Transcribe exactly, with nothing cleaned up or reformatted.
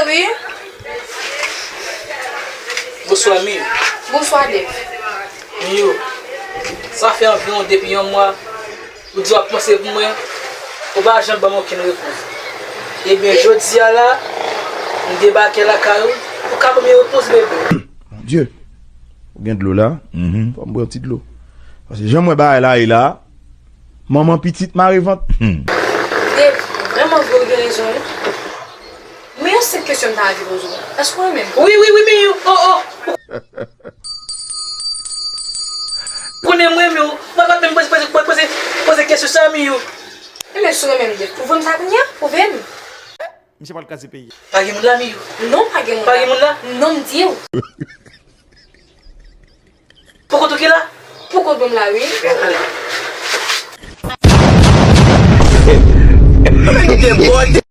Wi. Bonswa, Miyou. Bonswa, Dave. Miyou, sa fè anviwon depi yon mwa ou di w ap panse pou mwen, ou pa janm ban m okenn repons. Ebyen, jodi a la, m debake lakay ou, ou ka ban m yon repons, bebe. Bondye, ou gen dlo la? Fò m pran ti dlo. Paske jan m wè bagay la ye la, manman pitit mare vant. Dave, vrèman vre, ou gen rezon, wi. Men yon senp kesyon m ta anvi poze w. Èske w renmen m? Wi, wi, wi, Miyou. Oh, oh. Ou konnen m renmen w. Mwen pa t menm poze, poze, poze, poze kesyon sa, Miyou. Ebyen, si w renmen m, Dave, pwouve m sa kounye a. Pwouve m. Misye pral kraze peyi a. Pa gen moun la, Miyou. Non, pa gen moun la. Pa gen moun la? Non, m di w. Poko touke la? Poko dwòm la, wi. Bèl ale. Bèl de bòd.